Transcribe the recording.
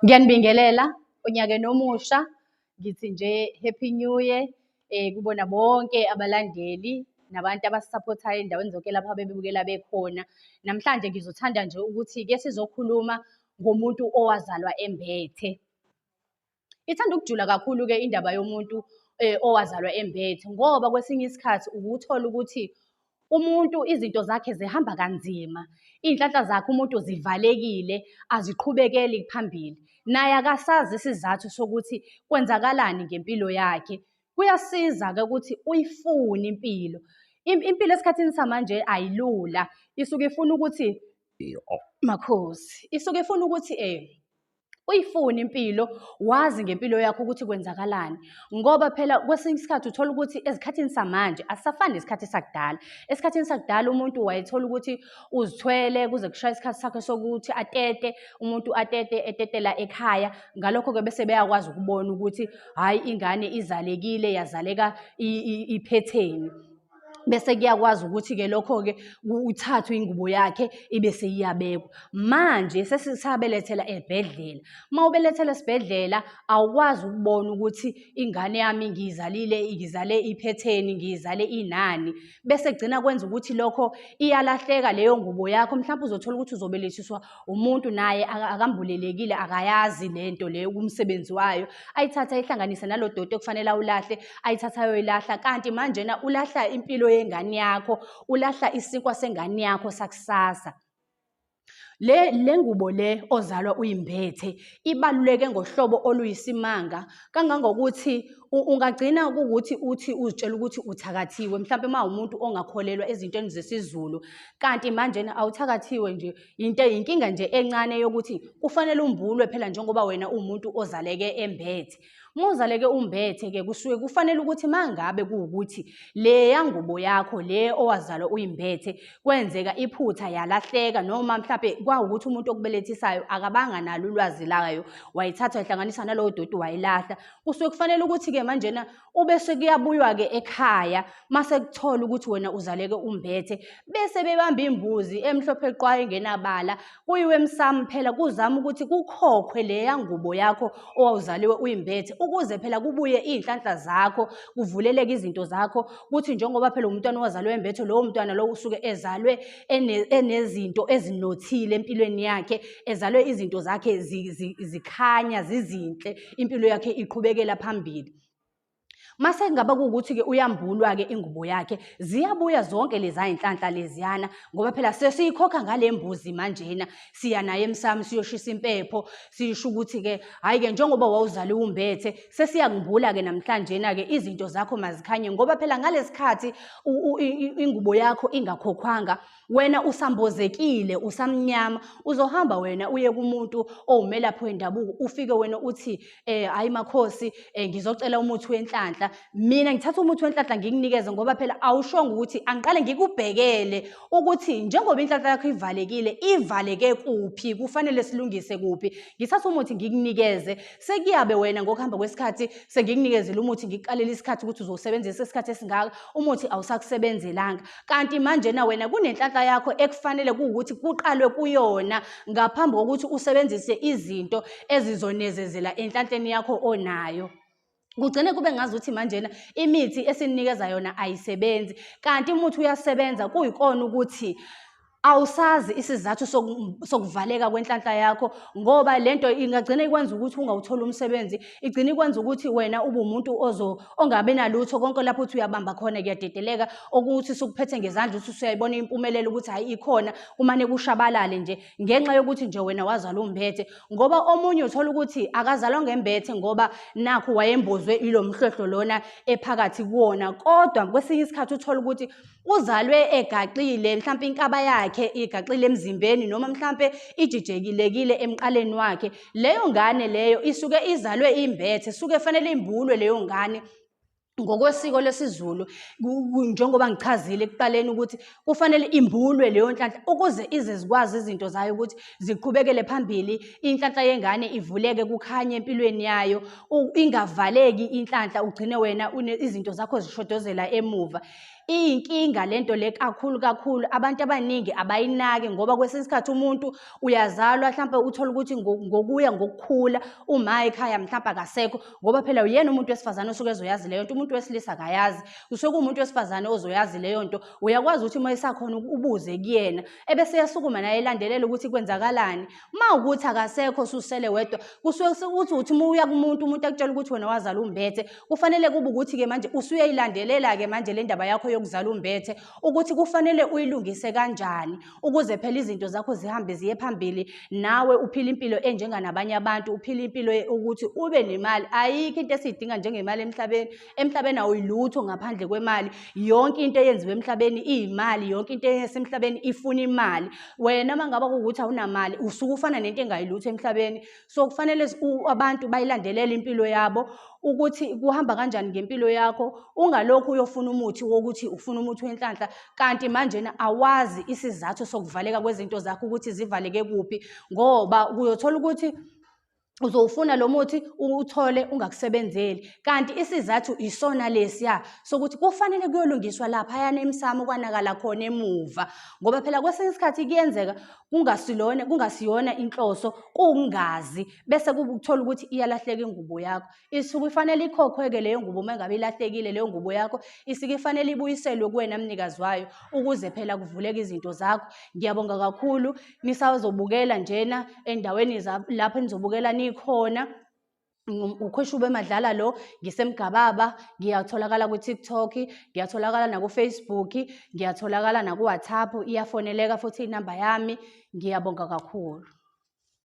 Ngiyanibingelela onyakeni omusha, ngithi nje Happy New Year kubona bonke abalandeli nabantu abasisaphothayo ey'ndaweni zonke lapho abebebukela bekhona. Namhlanje ngizothanda nje ukuthi ke sizokhuluma ngomuntu owazalwa embethe. Ithanda ukujula kakhulu-ke indaba yomuntu owazalwa embethe ngoba kwesinye isikhathi uke uthole ukuthi umuntu izinto zakhe zihamba kanzima, iy'nhlanhla zakhe umuntu zivalekile, aziqhubekeli phambili. Naye akasazi isizathu sokuthi kwenzakalani ngempilo yakhe. Kuyasiza-ke ukuthi uyifune impilo. Impilo esikhathini samanje ayilula, isuke ifuna ukuthi, makhosi, isuke ifuna ukuthi uyifune impilo, wazi ngempilo yakho ukuthi kwenzakalani. Ngoba phela kwesinye isikhathi uthola ukuthi ezikhathini samanje asisafani nesikhathi sakudala. Esikhathini sakudala umuntu wayethola ukuthi uzithwele kuze kushaye isikhathi sakhe sokuthi atete, umuntu atete etetela ekhaya. Ngalokho-ke bese beyakwazi ukubona ukuthi hhayi ingane izalekile, yazaleka iphetheni. Bese kuyakwazi ukuthi-ke lokho-ke uthathwe ingubo yakhe ibe seyiyabekwa. Manje sesisabelethela esibhedlela. Uma ubelethela esibhedlela awukwazi ukubona ukuthi ingane yami ngiyizalile, ngizale iphetheni, ngiyizale inani. Bese kugcina kwenza ukuthi lokho iyalahleka leyo ngubo yakho. Mhlawumpe uzothola ukuthi uzobelethiswa umuntu naye akambulelekile, akayazi le nto leyo kumsebenzi wayo. Ayithathe ayihlanganise nalo doti ekufanele awulahle, ayithathe ayoyilahla. Kanti manjena ulahla impilo yengane yakho, ulahla isinkwa sengane yakho sakusasa. Le ngubo le ozalwa uyimbethe ibaluleke ngohlobo oluyisimanga kangangokuthi ungagcina kuwukuthi uthi uzitshela ukuthi uthakathiwe, mhlampe uma umuntu ongakholelwa ezintweni zesiZulu, kanti manjena awuthakathiwe nje, into inkinga nje encane yokuthi kufanele umbulwe phela njengoba wena uwumuntu ozaleke embethe. Uma uzaleke umbethe-ke kusuke kufanele ukuthi uma ngabe kuwukuthi leya ngubo yakho le owazalwa uyimbethe kwenzeka iphutha yalahleka, noma mhlampe kwawukuthi umuntu okubelethisayo akabanga nalo ulwazi layo, wayithatha wayihlanganisa nalowo doti wayilahla, kusuke kufanele ukuthi-ke manjena ube sekuyabuywa-ke ekhaya mase kuthola ukuthi wena uzaleke umbethe, bese bebamba imbuzi emhlophe qwa engenabala, kuyiwe emsamo phela kuzama ukuthi kukhokhwe leya ngubo yakho owawuzaliwe uyimbethe, ukuze phela kubuye iy'nhlanhla zakho, kuvuleleke izinto zakho, kuthi njengoba phela umntwana owazalwe embethe, lowo mntwana lowo usuke ezalwe enezinto ezinothile empilweni yakhe, ezalwe izinto zakhe zikhanya zizinhle, impilo yakhe iqhubekela phambili. Mase kungaba kuwukuthi-ke uyambulwa-ke ingubo yakhe, ziyabuya zonke leza y'nhlanhla leziyana, ngoba phela sesiyikhokha ngale mbuzi manjena, siya naye emsamo siyoshisa impepho, sisho ukuthi-ke hhayi-ke njengoba wawuzaliwe umbethe, sesiyakumbula-ke namhlanjena-ke izinto zakho mazikhanye, ngoba phela ngalesikhathi ingubo yakho ingakhokhwanga, wena usambozekile, usamnyama, uzohamba wena uye kumuntu owumelaphi wendabuko, ufike wena uthi hayi makhosi, ngizocela umuthi wenhlanhla. Mina ngithatha umuthi wenhlanhla ngikunikeze, ngoba phela awushongo ukuthi angiqale ngikubhekele ukuthi njengoba inhlanhla yakho ivalekile, ivaleke kuphi, kufanele silungise kuphi. Ngithatha umuthi ngikunikeze, sekuyabe wena ngokuhamba kwesikhathi sengikunikezile umuthi, ngikuqalela isikhathi ukuthi uzowusebenzisa isikhathi esingaka, umuthi awusakusebenzelanga. Kanti manje na wena kunenhlanhla yakho ekufanele kuwukuthi kuqalwe kuyona ngaphambi kokuthi usebenzise izinto ezizonezezela enhlanhleni yakho onayo. Kugcine kube ngazuthi manjena imithi esinikeza yona ayisebenzi, kanti umuthi uyasebenza, kuyikona ukuthi awusazi isizathu sokuvaleka kwenhlanhla yakho, ngoba lento ingagcina ikwenza ukuthi ungawutholi umsebenzi, igcina ikwenza ukuthi wena ube umuntu ongabi nalutho, konke lapho uthi uyabamba khona kuyadedeleka, okuthi sukuphethe ngezandla uthi usuyayibona impumelelo ukuthi hhayi ikhona, kumane kushabalale nje ngenxa yokuthi nje wena wazalwa umbethe. Ngoba omunye uthola ukuthi akazalwa ngembethe ngoba nakhu wayembozwe ilo mhlwehlo lona ephakathi kuwona, kodwa kwesinye isikhathi uthola ukuthi uzalwe egaxile, mhlampe inkaba yakhe igaxile emzimbeni, noma mhlampe ijijekilekile emqaleni wakhe. Leyo ngane leyo isuke izalwe imbethe, suke fanele imbulwe leyo ngane ngokwesiko lesiZulu, njengoba ngichazile ekuqaleni ukuthi kufanele imbulwe leyo nhlanhla ukuze ize zikwazi izinto zayo ukuthi ziqhubekele phambili, inhlanhla yengane ivuleke kukhanye empilweni yayo, ingavaleki inhlanhla, ugcine wena izinto zakho zishodozela emuva. Iyinkinga lento le kakhulu kakhulu, abantu abaningi abayinaki ngoba kwesinye isikhathi umuntu uyazalwa hlampe uthole ukuthi ngokuya ngokukhula uma ekhaya mhlampe akasekho, ngoba phela uyena umuntu wesifazane osuke ezoyazi leyo nto, umuntu wesilisa akayazi. Kusuke kuwumuntu wesifazane ozoyazi leyo nto. Uyakwazi ukuthi uma esakhona ubuze kuyena, ebese eyasukuma naye elandelela ukuthi kwenzakalani. Uma ukuthi akasekho ususele wedwa, kusuke sekuthi uthi uma uya kumuntu, umuntu akutshela ukuthi wena wazala umbethe. Kufanele kube ukuthi-ke manje usuyayilandelela-ke manje le ndaba yakho yokuzala umbethe, ukuthi kufanele uyilungise kanjani ukuze phela izinto zakho zihambe ziye phambili, nawe uphile impilo enjenganabanye abantu, uphile impilo ukuthi ube nemali. Ayikho into esiyidinga njengemali emhlabeni. Emhlabeni awuyilutho ngaphandle kwemali. Yonke into eyenziwe emhlabeni iyimali, yonke into eyasemhlabeni ifuna imali. Wena uma ngaba kuwukuthi awunamali, usuke ufana nento engayilutho emhlabeni. So kufanele abantu bayilandelele impilo yabo ukuthi kuhamba kanjani ngempilo yakho, ungalokhu uyofuna umuthi wokuthi ufuna umuthi wenhlanhla kanti manjena awazi isizathu sokuvaleka kwezinto zakho ukuthi zivaleke kuphi, ngoba uyothola ukuthi uzowufuna lo muthi uwuthole ungakusebenzeli, kanti isizathu isona lesiya sokuthi kufanele kuyolungiswa laphayana emsamo kwanakala khona emuva, ngoba phela kwesinye isikhathi kuyenzeka kungasilona kungasiyona inhloso, kungazi bese kuthola ukuthi iyalahleka ingubo yakho. Isuke ifanele ikhokhwe-ke leyo ngubo uma ngabe ilahlekile leyo ngubo yakho, isuke ifanele ibuyiselwe kuwena mnikazi wayo ukuze phela kuvuleke izinto zakho. Ngiyabonga kakhulu, nisazobukela njena endaweni lapho enizobukela nikhona. Ukhweshube Madlala lo, ngiseMgababa, ngiyatholakala ku-TikTok, ngiyatholakala naku-Facebook, ngiyatholakala naku-WhatsApp, iyafoneleka futhi inamba yami. Ngiyabonga kakhulu.